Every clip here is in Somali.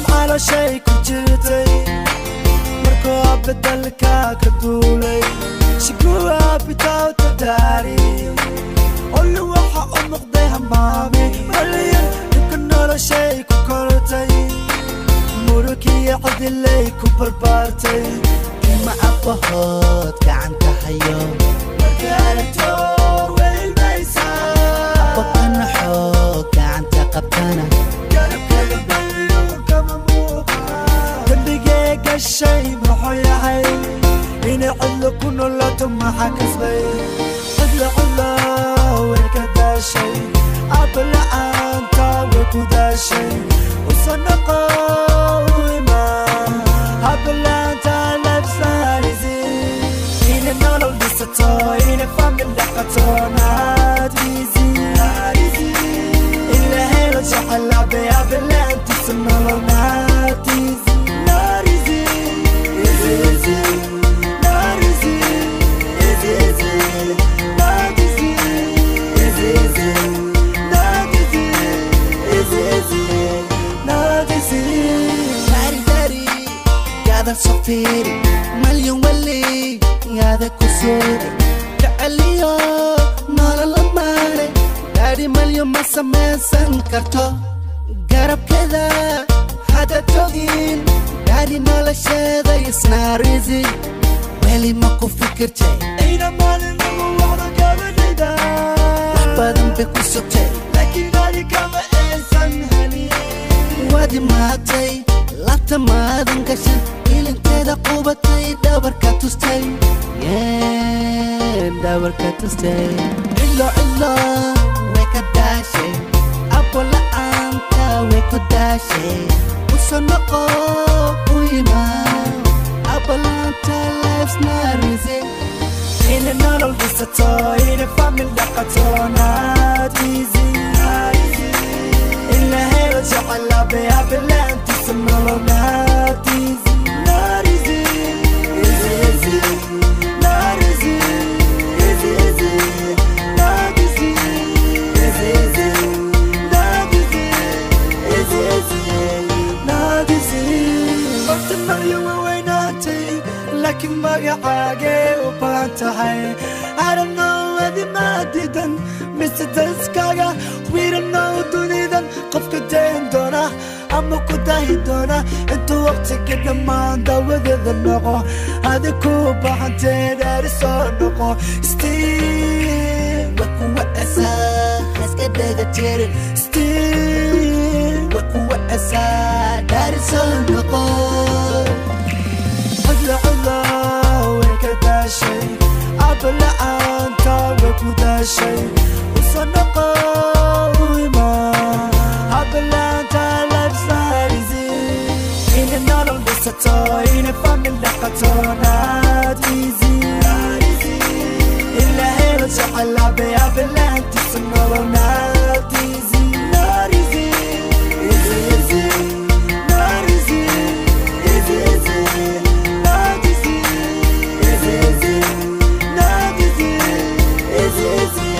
Caloshay ku jirtay markuu aabbe dalka ka duulay. She grew up without a daddy. Only waxa u noqday hamaami Malyan. Dhibka noloshay ku kortay, murukiyo cadilay ku barbaartay. Ma abbahood gacanta hayo. Markay aragto way ilmaysaa. Abba xoog gacanta qabtana. Garabkeeda balyuun kama muuqa. Dembigee gashay muxuu yahay? Inay cidlo ku nolato maxaa kasbay? Cidlo, cidlo way ka daashay. Aabba la'aanta way ku daashay. Usanaqa u imaan. Aabba la'aanta life's not easy. Inay nolol dhisato, inay family dhaqato, not easy, not easy. In la helo jecel aabe, aabe la'aantiisa nolol not easy, not easy. Easy, easy, not easy. Easy, easy, not easy. Easy, easy, not easy. Easy, easy, not easy. Daddy, daddy, gadaal soo fiiri. Malyan wali yaada ku suuga jeceliyo nolol maane. Daddy, Malyan ma samaysan karto garabkeeda hadda joogin. Daddy, nolosheeda is not easy. Weli ma ku fikirtay? Ina maalin ugu wacdo gabadhayda. Wax badan bay ku sugtay. Laakiin adi kama aysan helin. Waad imaatay, laabta maadan gashan, ilinteeda qubatay, dhabarka tustay. Yeah, dhabarka tustay. Cidlo, cidlo way ka daashay. Abbo la'aanta way ku daashay. Usoo noqo, u imaa. Abbo la'aanta life's not easy. Inay nolol dhisato, inay family dhaqato, not easy, not easy. In la helo jecel aabe, aabe la'aantiisa nolol not easy, not easy. Easy, easy, not easy. Easy, easy, not easy. Easy, easy, not easy. Easy, easy, not easy. Horta Maryam way weynaatay, laakiin magacaagay u baahan tahay. I don't know adi ma diidan mise daskaaga. We don't know dunidan qofka dayn doona ama ku dahi doona intuu waqtiga dhammaan. Daawadeeda noqo, adi ku baahantee dhaari soo noqo. Still Waa kuwa asaa, haska dhaga tirin. Still Waa kuwa asaa, dhaari soo noqo. Cidlo, cidlo way ka daashay. Aabba la'aanta way ku daashay. Usoo noqo, u imaa. Aabba la'aanta life's not easy. Inay nolol dhisato, inay family dhaqato, not easy, not easy. In la helo jecel aabe, aabe la'aantiisa nolol not easy, not easy. Easy, easy, not easy. Easy, easy, not easy. Easy, easy, not easy. Easy, easy,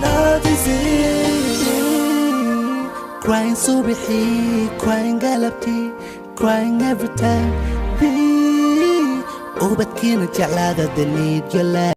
not easy. Crying subaxii, crying galabtii, crying every time. Ubadkiina jeclaada, they need your love.